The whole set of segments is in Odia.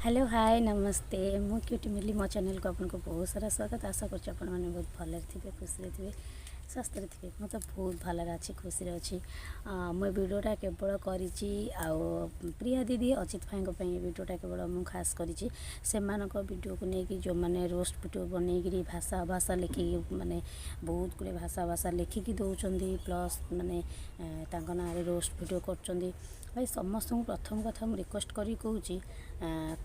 ହ୍ୟାଲୋ, ହାଏ, ନମସ୍ତେ। ମୁଁ କ୍ୟୁଟି ମିଲି। ମୋ ଚ୍ୟାନେଲକୁ ଆପଣଙ୍କୁ ବହୁତ ସାରା ସ୍ୱାଗତ। ଆଶା କରୁଛି ଆପଣମାନେ ବହୁତ ଭଲରେ ଥିବେ, ଖୁସିରେ ଥିବେ, ସ୍ୱାସ୍ଥ୍ୟରେ ଥିବେ। ମୁଁ ତ ବହୁତ ଭଲରେ ଅଛି, ଖୁସିରେ ଅଛି। ମୁଁ ଏ ଭିଡ଼ିଓଟା କେବଳ କରିଛି ଆଉ ପ୍ରିୟା ଦିଦି, ଅଜିତ ଭାଇଙ୍କ ପାଇଁ। ଏ ଭିଡ଼ିଓଟା କେବଳ ମୁଁ ଖାସ୍ କରିଛି। ସେମାନଙ୍କ ଭିଡ଼ିଓକୁ ନେଇକି ଯେଉଁମାନେ ରୋଷ୍ଟ ଭିଡ଼ିଓ ବନେଇକିରି ଭାଷା ଅଭାଷା ଲେଖିକି, ମାନେ ବହୁତ ଗୁଡ଼ିଏ ଭାଷା ଭାଷା ଲେଖିକି ଦେଉଛନ୍ତି, ପ୍ଲସ୍ ମାନେ ତାଙ୍କ ନାଁରେ ରୋଷ୍ଟ ଭିଡ଼ିଓ କରୁଛନ୍ତି, ଭାଇ ସମସ୍ତଙ୍କୁ ପ୍ରଥମ କଥା ମୁଁ ରିକ୍ୱେଷ୍ଟ କରିକି କହୁଛି,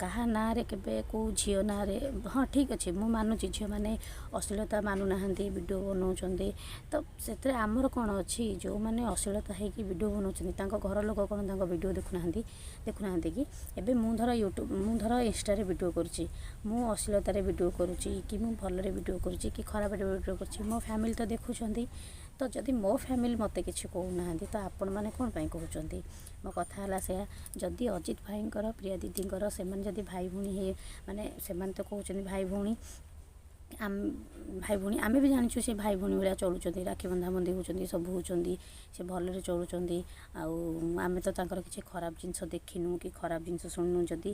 କାହା ନାଁରେ କେବେ, କେଉଁ ଝିଅ ନାଁରେ, ହଁ ଠିକ୍ ଅଛି, ମୁଁ ମାନୁଛି ଝିଅମାନେ ଅଶ୍ଳୀଳତା ମାନୁନାହାନ୍ତି, ଭିଡ଼ିଓ ବନାଉଛନ୍ତି, ତ ସେଥିରେ ଆମର କ'ଣ ଅଛି? ଯେଉଁମାନେ ଅଶ୍ଳୀଳତା ହେଇକି ଭିଡ଼ିଓ ବନାଉଛନ୍ତି, ତାଙ୍କ ଘର ଲୋକ କ'ଣ ତାଙ୍କ ଭିଡ଼ିଓ ଦେଖୁନାହାନ୍ତି? ଦେଖୁନାହାନ୍ତି କି? ଏବେ ମୁଁ ଧର ୟୁଟ୍ୟୁବ୍, ମୁଁ ଧର ଇନଷ୍ଟାରେ ଭିଡ଼ିଓ କରୁଛି, ମୁଁ ଅଶ୍ଳୀଳତାରେ ଭିଡ଼ିଓ କରୁଛି କି ମୁଁ ଭଲରେ ଭିଡ଼ିଓ କରୁଛି କି ଖରାପରେ ଭିଡ଼ିଓ କରୁଛି, ମୋ ଫ୍ୟାମିଲି ତ ଦେଖୁଛନ୍ତି। ତ ଯଦି ମୋ ଫ୍ୟାମିଲି ମୋତେ କିଛି କହୁନାହାନ୍ତି, ତ ଆପଣମାନେ କ'ଣ ପାଇଁ କହୁଛନ୍ତି? ମୋ କଥା ହେଲା ସେୟା। ଯଦି ଅଜିତ ଭାଇଙ୍କର, ପ୍ରିୟା ଦିଦିଙ୍କର, ସେମାନେ ଯଦି ଭାଇ ଭଉଣୀ ହେଇ, ମାନେ ସେମାନେ ତ କହୁଛନ୍ତି ଭାଇ ଭଉଣୀ, ଆମ ଭାଇ ଭଉଣୀ, ଆମେ ବି ଜାଣିଛୁ ସେ ଭାଇ ଭଉଣୀ ଭଳିଆ ଚଳୁଛନ୍ତି, ରାକ୍ଷୀ ବନ୍ଧାବନ୍ଧି ହେଉଛନ୍ତି, ସବୁ ହେଉଛନ୍ତି, ସେ ଭଲରେ ଚଳୁଛନ୍ତି। ଆଉ ଆମେ ତ ତାଙ୍କର କିଛି ଖରାପ ଜିନିଷ ଦେଖିନୁ କି ଖରାପ ଜିନିଷ ଶୁଣିନୁ। ଯଦି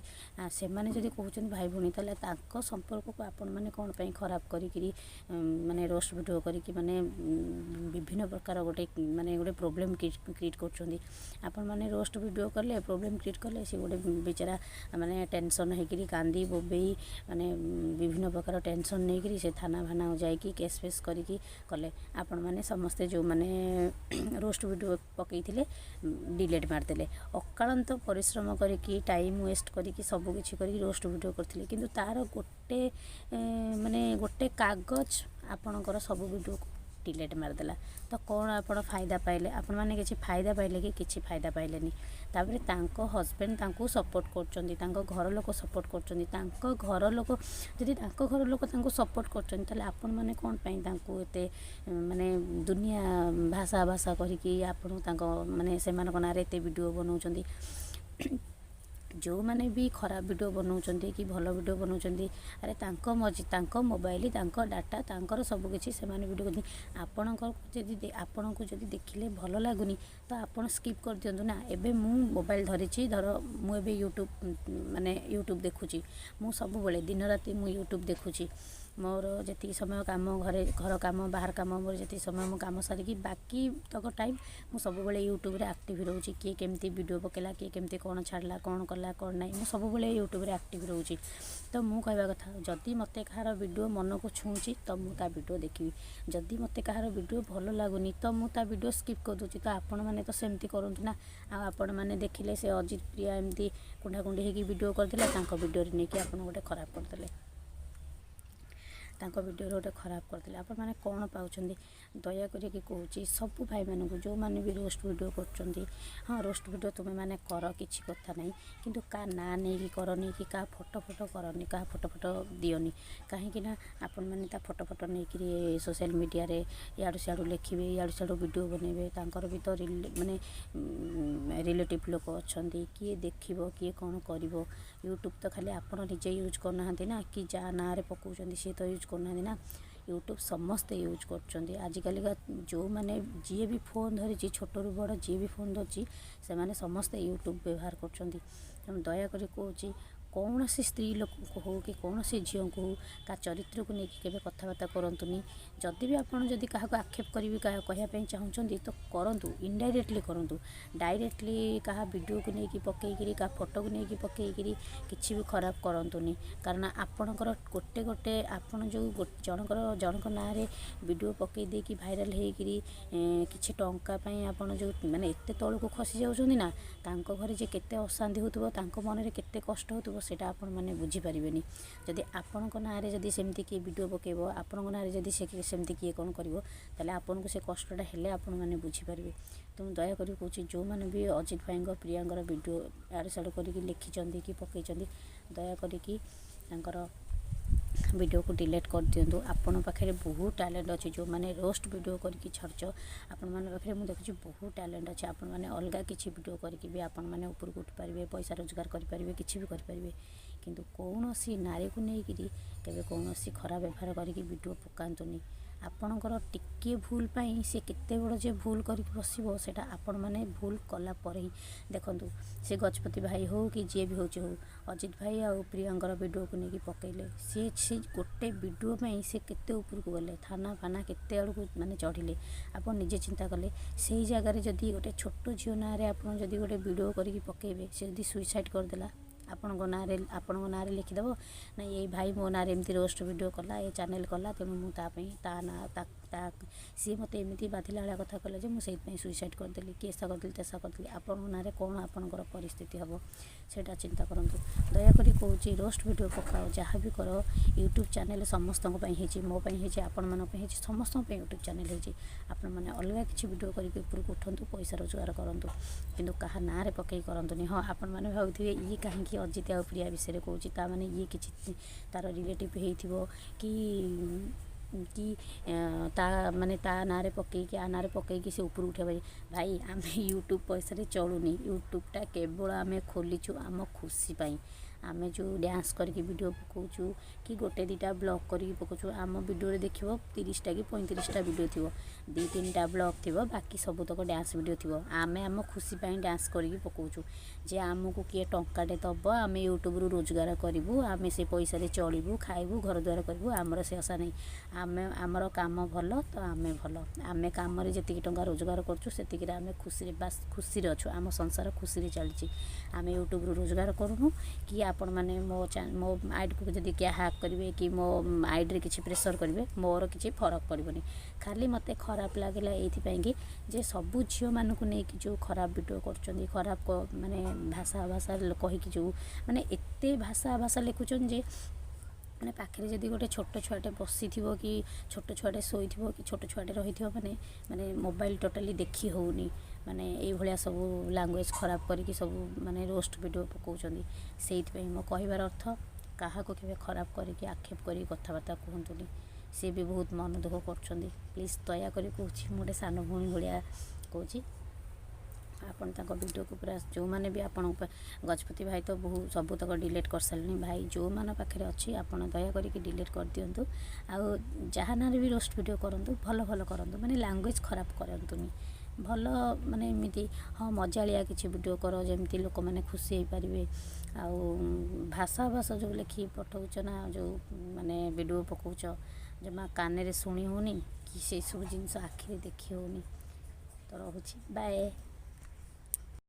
ସେମାନେ ଯଦି କହୁଛନ୍ତି ଭାଇ ଭଉଣୀ, ତାହେଲେ ତାଙ୍କ ସମ୍ପର୍କକୁ ଆପଣମାନେ କ'ଣ ପାଇଁ ଖରାପ କରିକିରି, ମାନେ ରୋଷ୍ଟ ଭିଡ଼ିଓ କରିକି, ମାନେ ବିଭିନ୍ନ ପ୍ରକାର ଗୋଟେ, ମାନେ ଗୋଟେ ପ୍ରୋବ୍ଲେମ୍ କ୍ରିଏଟ୍ କରୁଛନ୍ତି? ଆପଣମାନେ ରୋଷ୍ଟ ଭିଡ଼ିଓ କଲେ, ପ୍ରୋବ୍ଲେମ୍ କ୍ରିଏଟ୍ କଲେ, ସେ ଗୋଟେ ବିଚାରା ମାନେ ଟେନସନ୍ ହେଇକିରି କାନ୍ଦି ବୋବେଇ, ମାନେ ବିଭିନ୍ନ ପ୍ରକାର ଟେନସନ୍ ନେଇକିରି ସେ ଥାନା ଭାନା ଯାଇକି କେସ୍ ଫେସ୍ କରିକି କଲେ। ଆପଣମାନେ ସମସ୍ତେ ଯେଉଁମାନେ ରୋଷ୍ଟ ଭିଡ଼ିଓ ପକାଇଥିଲେ, ଡିଲେଟ୍ ମାରିଦେଲେ। ଅକାଳନ୍ତ ପରିଶ୍ରମ କରିକି, ଟାଇମ୍ ୱେଷ୍ଟ କରିକି, ସବୁ କିଛି କରିକି ରୋଷ୍ଟ ଭିଡ଼ିଓ କରିଥିଲେ, କିନ୍ତୁ ତା'ର ଗୋଟେ, ମାନେ ଗୋଟେ କାଗଜ ଆପଣଙ୍କର ସବୁ ଭିଡ଼ିଓକୁ ଡିଲେଟ୍ ମାରିଦେଲା। ତ କ'ଣ ଆପଣ ଫାଇଦା ପାଇଲେ? ଆପଣମାନେ କିଛି ଫାଇଦା ପାଇଲେ କି? କିଛି ଫାଇଦା ପାଇଲେନି। ତାପରେ ତାଙ୍କ ହଜବେଣ୍ଡ ତାଙ୍କୁ ସପୋର୍ଟ କରୁଛନ୍ତି, ତାଙ୍କ ଘର ଲୋକ ସପୋର୍ଟ କରୁଛନ୍ତି। ତାଙ୍କ ଘର ଲୋକ ଯଦି, ତାଙ୍କ ଘର ଲୋକ ତାଙ୍କୁ ସପୋର୍ଟ କରୁଛନ୍ତି, ତାହେଲେ ଆପଣମାନେ କ'ଣ ପାଇଁ ତାଙ୍କୁ ଏତେ, ମାନେ ଦୁନିଆ ଭାଷା ଭାଷା କରିକି ଆପଣ ତାଙ୍କ, ମାନେ ସେମାନଙ୍କ ନାଁରେ ଏତେ ଭିଡ଼ିଓ ବନାଉଛନ୍ତି? ଯେଉଁମାନେ ବି ଖରାପ ଭିଡ଼ିଓ ବନାଉଛନ୍ତି କି ଭଲ ଭିଡ଼ିଓ ବନାଉଛନ୍ତି, ଆରେ ତାଙ୍କ ମର୍ଜି, ତାଙ୍କ ମୋବାଇଲ, ତାଙ୍କ ଡାଟା, ତାଙ୍କର ସବୁକିଛି, ସେମାନେ ଭିଡ଼ିଓ କରୁଛନ୍ତି। ଆପଣଙ୍କର ଯଦି, ଆପଣଙ୍କୁ ଯଦି ଦେଖିଲେ ଭଲ ଲାଗୁନି, ତ ଆପଣ ସ୍କିପ୍ କରିଦିଅନ୍ତୁ ନା। ଏବେ ମୁଁ ମୋବାଇଲ ଧରିଛି, ଧର ମୁଁ ଏବେ ୟୁଟ୍ୟୁବ୍, ମାନେ ୟୁଟ୍ୟୁବ୍ ଦେଖୁଛି। ମୁଁ ସବୁବେଳେ ଦିନ ରାତି ମୁଁ ୟୁଟ୍ୟୁବ୍ ଦେଖୁଛି। ମୋର ଯେତିକି ସମୟ କାମ, ଘରେ ଘର କାମ, ବାହାର କାମ, ମୋର ଯେତିକି ସମୟ ମୁଁ କାମ ସାରିକି ବାକି ତକ ଟାଇମ୍ ମୁଁ ସବୁବେଳେ ୟୁଟ୍ୟୁବ୍ରେ ଆକ୍ଟିଭ୍ ରହୁଛି। କିଏ କେମିତି ଭିଡ଼ିଓ ପକାଇଲା, କିଏ କେମିତି କ'ଣ ଛାଡ଼ିଲା, କ'ଣ କଲା, କ'ଣ ନାହିଁ, ମୁଁ ସବୁବେଳେ ୟୁଟ୍ୟୁବ୍ରେ ଆକ୍ଟିଭ୍ ରହୁଛି। ତ ମୁଁ କହିବା କଥା, ଯଦି ମୋତେ କାହାର ଭିଡ଼ିଓ ମନକୁ ଛୁଉଁଛି, ତ ମୁଁ ତା ଭିଡ଼ିଓ ଦେଖିବି। ଯଦି ମୋତେ କାହାର ଭିଡ଼ିଓ ଭଲ ଲାଗୁନି, ତ ମୁଁ ତା ଭିଡ଼ିଓ ସ୍କିପ୍ କରିଦେଉଛି। ତ ଆପଣମାନେ ତ ସେମିତି କରନ୍ତୁ ନା। ଆଉ ଆପଣମାନେ ଦେଖିଲେ ସେ ଅଜିତ ପ୍ରିୟା ଏମିତି କୁଣ୍ଢାକୁଣ୍ଢି ହେଇକି ଭିଡ଼ିଓ କରିଦେଲେ, ତାଙ୍କ ଭିଡ଼ିଓରେ ନେଇକି ଆପଣ ଗୋଟେ ଖରାପ କରିଦେଲେ, ତାଙ୍କ ଭିଡ଼ିଓରେ ଗୋଟେ ଖରାପ କରିଦେଲେ, ଆପଣମାନେ କ'ଣ ପାଉଛନ୍ତି? ଦୟା କରିକି କହୁଛି ସବୁ ଭାଇମାନଙ୍କୁ, ଯେଉଁମାନେ ବି ରୋଷ୍ଟ ଭିଡ଼ିଓ କରୁଛନ୍ତି, ହଁ, ରୋଷ୍ଟ ଭିଡ଼ିଓ ତୁମେମାନେ କର, କିଛି କଥା ନାହିଁ, କିନ୍ତୁ କାହା ନାଁ ନେଇକି କରନି କି କାହା ଫଟୋ ଫଟୋ କରନି, କାହା ଫଟୋ ଫଟୋ ଦିଅନି। କାହିଁକି ନା ଆପଣମାନେ ତା ଫଟୋ ଫଟୋ ନେଇକିରି ସୋସିଆଲ୍ ମିଡ଼ିଆରେ ଇଆଡ଼ୁ ସିଆଡ଼ୁ ଲେଖିବେ, ଇଆଡ଼ୁ ସିଆଡ଼ୁ ଭିଡ଼ିଓ ବନେଇବେ। ତାଙ୍କର ବି ତ ମାନେ ରିଲେଟିଭ୍ ଲୋକ ଅଛନ୍ତି। କିଏ ଦେଖିବ, କିଏ କ'ଣ କରିବ? ୟୁଟ୍ୟୁବ୍ ତ ଖାଲି ଆପଣ ନିଜେ ୟୁଜ୍ କରୁନାହାନ୍ତି ନା, କି ଯାହା ନାଁରେ ପକାଉଛନ୍ତି ସିଏ ତ ୟୁଜ୍ କରୁନାହାନ୍ତି ନା। ୟୁଟ୍ୟୁବ୍ ସମସ୍ତେ ୟୁଜ୍ କରୁଛନ୍ତି। ଆଜିକାଲିକା ଯେଉଁମାନେ, ଯିଏ ବି ଫୋନ୍ ଧରିଛି, ଛୋଟରୁ ବଡ଼ ଯିଏ ବି ଫୋନ୍ ଧରିଛି, ସେମାନେ ସମସ୍ତେ ୟୁଟ୍ୟୁବ୍ ବ୍ୟବହାର କରୁଛନ୍ତି। ତେଣୁ ଦୟାକରି କହୁଛି, କୌଣସି ସ୍ତ୍ରୀ ଲୋକଙ୍କୁ ହଉ କି କୌଣସି ଝିଅଙ୍କୁ ହଉ, ତା ଚରିତ୍ରକୁ ନେଇକି କେବେ କଥାବାର୍ତ୍ତା କରନ୍ତୁନି। ଯଦି ବି ଆପଣ ଯଦି କାହାକୁ ଆକ୍ଷେପ କରିବି କହିବା ପାଇଁ ଚାହୁଁଛନ୍ତି, ତ କରନ୍ତୁ, ଇନଡାଇରେକ୍ଟଲି କରନ୍ତୁ। ଡାଇରେକ୍ଟଲି କାହା ଭିଡ଼ିଓକୁ ନେଇକି ପକେଇକିରି, କାହା ଫଟୋକୁ ନେଇକି ପକେଇକିରି କିଛି ବି ଖରାପ କରନ୍ତୁନି। କାରଣ ଆପଣଙ୍କର ଗୋଟେ ଗୋଟେ, ଆପଣ ଯେଉଁ ଜଣଙ୍କର, ଜଣଙ୍କ ନାଁରେ ଭିଡ଼ିଓ ପକେଇ ଦେଇକି ଭାଇରାଲ୍ ହେଇକିରି କିଛି ଟଙ୍କା ପାଇଁ ଆପଣ ଯେଉଁ ମାନେ ଏତେ ତଳକୁ ଖସି ଯାଉଛନ୍ତି ନା, ତାଙ୍କ ଘରେ ଯେ କେତେ ଅଶାନ୍ତି ହେଉଥିବ, ତାଙ୍କ ମନରେ କେତେ କଷ୍ଟ ହେଉଥିବ, ସେଇଟା ଆପଣମାନେ ବୁଝିପାରିବେନି। ଯଦି ଆପଣଙ୍କ ନାଁରେ ଯଦି ସେମିତି କିଏ ଭିଡ଼ିଓ ପକାଇବ, ଆପଣଙ୍କ ନାଁରେ ଯଦି ସେ ସେମିତି କିଏ କ'ଣ କରିବ, ତାହେଲେ ଆପଣଙ୍କୁ ସେ କଷ୍ଟଟା ହେଲେ ଆପଣମାନେ ବୁଝିପାରିବେ। ତ ମୁଁ ଦୟାକରି କହୁଛି, ଯେଉଁମାନେ ବି ଅଜିତ ଭାଇଙ୍କ, ପ୍ରିୟାଙ୍କର ଭିଡ଼ିଓ ଆଡ଼ୁ ସାଡ଼ୁ କରିକି ଲେଖିଛନ୍ତି କି ପକାଇଛନ୍ତି, ଦୟା କରିକି ତାଙ୍କର ଭିଡ଼ିଓକୁ ଡିଲେଟ୍ କରିଦିଅନ୍ତୁ। ଆପଣଙ୍କ ପାଖରେ ବହୁତ ଟ୍ୟାଲେଣ୍ଟ ଅଛି। ଯେଉଁମାନେ ରୋଷ୍ଟ ଭିଡ଼ିଓ କରିକି ଛାଡ଼ୁଛ, ଆପଣମାନଙ୍କ ପାଖରେ ମୁଁ ଦେଖୁଛି ବହୁତ ଟ୍ୟାଲେଣ୍ଟ ଅଛି। ଆପଣମାନେ ଅଲଗା କିଛି ଭିଡ଼ିଓ କରିକି ବି ଆପଣମାନେ ଉପରକୁ ଉଠିପାରିବେ, ପଇସା ରୋଜଗାର କରିପାରିବେ, କିଛି ବି କରିପାରିବେ। କିନ୍ତୁ କୌଣସି ନାରୀକୁ ନେଇକିରି କେବେ କୌଣସି ଖରାପ ବ୍ୟବହାର କରିକି ଭିଡ଼ିଓ ପକାନ୍ତୁନି। ଆପଣଙ୍କର ଟିକିଏ ଭୁଲ ପାଇଁ ସେ କେତେ ବଡ଼ ଯେ ଭୁଲ କରିକି ବସିବ, ସେଇଟା ଆପଣମାନେ ଭୁଲ କଲା ପରେ ହିଁ ଦେଖନ୍ତୁ। ସେ ଗଜପତି ଭାଇ ହଉ କି ଯିଏ ବି ହେଉଛି ହଉ, ଅଜିତ ଭାଇ ଆଉ ପ୍ରିୟାଙ୍କର ଭିଡ଼ିଓକୁ ନେଇକି ପକେଇଲେ। ସିଏ ସେ ଗୋଟେ ଭିଡ଼ିଓ ପାଇଁ ସେ କେତେ ଉପରକୁ ଗଲେ, ଥାନା ଫାନା କେତେ ଆଡ଼କୁ ମାନେ ଚଢ଼ିଲେ, ଆପଣ ନିଜେ ଚିନ୍ତା କଲେ। ସେଇ ଜାଗାରେ ଯଦି ଗୋଟେ ଛୋଟ ଝିଅ ନାଁରେ ଆପଣ ଯଦି ଗୋଟେ ଭିଡ଼ିଓ କରିକି ପକେଇବେ, ସେ ଯଦି ସୁଇସାଇଡ଼୍ କରିଦେଲା, ଆପଣଙ୍କ ନାଁରେ ଲେଖିଦେବ ନା, ଏଇ ଭାଇ ମୋ ନାଁରେ ଏମିତି ରୋଷ୍ଟ ଭିଡ଼ିଓ କଲା, ଏ ଚ୍ୟାନେଲ୍ କଲା, ତେଣୁ ମୁଁ ତା ପାଇଁ ତା ନାଁ ତା ସିଏ ମୋତେ ଏମିତି ବାଧିଲା ଭଳିଆ କଥା କଲା ଯେ ମୁଁ ସେଇଥିପାଇଁ ସୁଇସାଇଡ଼୍ କରିଦେଲି କି ଏସା କରିଦେଲି, ତେସା କରିଦେଲି। ଆପଣଙ୍କ ନାଁରେ କ'ଣ ଆପଣଙ୍କର ପରିସ୍ଥିତି ହେବ, ସେଇଟା ଚିନ୍ତା କରନ୍ତୁ। ଦୟାକରି କହୁଛି, ରୋଷ୍ଟ ଭିଡ଼ିଓ ପକାଅ, ଯାହା ବି କର, ୟୁଟ୍ୟୁବ୍ ଚ୍ୟାନେଲ୍ ସମସ୍ତଙ୍କ ପାଇଁ ହେଇଛି। ମୋ ପାଇଁ ହେଇଛି, ଆପଣମାନଙ୍କ ପାଇଁ ହେଇଛି, ସମସ୍ତଙ୍କ ପାଇଁ ୟୁଟ୍ୟୁବ୍ ଚ୍ୟାନେଲ୍ ହେଇଛି। ଆପଣମାନେ ଅଲଗା କିଛି ଭିଡ଼ିଓ କରିକି ଉପରକୁ ଉଠନ୍ତୁ, ପଇସା ରୋଜଗାର କରନ୍ତୁ, କିନ୍ତୁ କାହା ନାଁରେ ପକାଇ କରନ୍ତୁନି। ହଁ, ଆପଣମାନେ ଭାବୁଥିବେ ଇଏ କାହିଁକି ଅଜିତ ଆଉ ପ୍ରିୟା ବିଷୟରେ କହୁଛି, ତା ମାନେ ଇଏ କିଛି ତାର ରିଲେଟିଭ୍ ହେଇଥିବ କି ତା ମାନେ ତା ନାଁରେ ପକେଇକି, ଆ ନାଁରେ ପକେଇକି ସେ ଉପରକୁ ଉଠେଇବ। ଭାଇ, ଆମେ ୟୁଟ୍ୟୁବ୍ ପଇସାରେ ଚଳୁନି। ୟୁଟ୍ୟୁବ୍ଟା କେବଳ ଆମେ ଖୋଲିଛୁ ଆମ ଖୁସି ପାଇଁ। ଆମେ ଯେଉଁ ଡ୍ୟାନ୍ସ କରିକି ଭିଡ଼ିଓ ପକାଉଛୁ କି ଗୋଟେ ଦୁଇଟା ବ୍ଲଗ୍ କରିକି ପକାଉଛୁ, ଆମ ଭିଡ଼ିଓରେ ଦେଖିବ 30ଟା କି 35ଟା ଭିଡ଼ିଓ ଥିବ, ଦୁଇ ତିନିଟା ବ୍ଲଗ୍ ଥିବ, ବାକି ସବୁତକ ଡ୍ୟାନ୍ସ ଭିଡ଼ିଓ ଥିବ। ଆମେ ଆମ ଖୁସି ପାଇଁ ଡ୍ୟାନ୍ସ କରିକି ପକାଉଛୁ ଯେ ଆମକୁ କିଏ ଟଙ୍କାଟେ ଦେବ, ଆମେ ୟୁଟ୍ୟୁବ୍ରୁ ରୋଜଗାର କରିବୁ, ଆମେ ସେ ପଇସାରେ ଚଳିବୁ, ଖାଇବୁ, ଘର ଦ୍ୱାର କରିବୁ, ଆମର ସେ ଆଶା ନାହିଁ। ଆମେ ଆମର କାମ ଭଲ ତ ଆମେ ଭଲ। ଆମେ କାମରେ ଯେତିକି ଟଙ୍କା ରୋଜଗାର କରୁଛୁ, ସେତିକିରେ ଆମେ ଖୁସିରେ, ବାସ୍ ଖୁସିରେ ଅଛୁ। ଆମ ସଂସାର ଖୁସିରେ ଚାଲିଛି। ଆମେ ୟୁଟ୍ୟୁବ୍ରୁ ରୋଜଗାର କରୁନୁ କି ଆପଣମାନେ ମୋ ଆଇଡ଼ିକୁ ଯଦି କିଏ ହ୍ୟାକ୍ କରିବେ କି ମୋ ଆଇଡ଼ିରେ କିଛି ପ୍ରେସର୍ କରିବେ, ମୋର କିଛି ଫରକ ପଡ଼ିବନି। ଖାଲି ମୋତେ ଖରାପ ଲାଗିଲା ଏଇଥିପାଇଁ କି ଯେ ସବୁ ଝିଅମାନଙ୍କୁ ନେଇକି ଯେଉଁ ଖରାପ ଭିଡ଼ିଓ କରୁଛନ୍ତି, ଖରାପ ମାନେ ଭାଷା ଭାଷା କହିକି, ଯେଉଁ ମାନେ ଏତେ ଭାଷା ଭାଷା ଲେଖୁଛନ୍ତି ଯେ ମାନେ ପାଖରେ ଯଦି ଗୋଟେ ଛୋଟ ଛୁଆଟେ ବସିଥିବ କି ଛୋଟ ଛୁଆଟେ ଶୋଇଥିବ କି ଛୋଟ ଛୁଆଟେ ରହିଥିବ, ମାନେ ମୋବାଇଲ ଟୋଟାଲି ଦେଖି ହେଉନି। ମାନେ ଏଇଭଳିଆ ସବୁ ଲାଙ୍ଗୁଏଜ୍ ଖରାପ କରିକି ସବୁ ମାନେ ରୋଷ୍ଟ ଭିଡ଼ିଓ ପକାଉଛନ୍ତି। ସେଇଥିପାଇଁ ମୋ କହିବାର ଅର୍ଥ, କାହାକୁ କେବେ ଖରାପ କରିକି, ଆକ୍ଷେପ କରିକି କଥାବାର୍ତ୍ତା କୁହନ୍ତୁନି। ସିଏ ବି ବହୁତ ମନ ଦୁଃଖ କରୁଛନ୍ତି। ପ୍ଲିଜ୍, ଦୟାକରି କହୁଛି, ମୁଁ ଗୋଟେ ସାନ ଭଉଣୀ ଭଳିଆ କହୁଛି, ଆପଣ ତାଙ୍କ ଭିଡ଼ିଓକୁ ପୁରା ଯେଉଁମାନେ ବି ଆପଣଙ୍କ, ଗଜପତି ଭାଇ ତ ବହୁ ସବୁତକ ଡିଲିଟ୍ କରିସାରିଲେଣି। ଭାଇ, ଯେଉଁମାନଙ୍କ ପାଖରେ ଅଛି, ଆପଣ ଦୟା କରିକି ଡିଲିଟ୍ କରିଦିଅନ୍ତୁ। ଆଉ ଯାହା ନାଁରେ ବି ରୋଷ୍ଟ ଭିଡ଼ିଓ କରନ୍ତୁ, ଭଲ ଭଲ କରନ୍ତୁ, ମାନେ ଲାଙ୍ଗୁଏଜ୍ ଖରାପ କରନ୍ତୁନି। ଭଲ ମାନେ ଏମିତି ହଁ ମଜାଳିଆ କିଛି ଭିଡ଼ିଓ କର, ଯେମିତି ଲୋକମାନେ ଖୁସି ହେଇପାରିବେ। ଆଉ ଭାଷା ଭାଷା ଯେଉଁ ଲେଖିକି ପଠାଉଛ ନା, ଯେଉଁ ମାନେ ଭିଡ଼ିଓ ପକାଉଛ, ଜମା କାନରେ ଶୁଣି ହେଉନି କି ସେସବୁ ଜିନିଷ ଆଖିରେ ଦେଖି ହେଉନି। ତ ରହୁଛି, ବାଏ।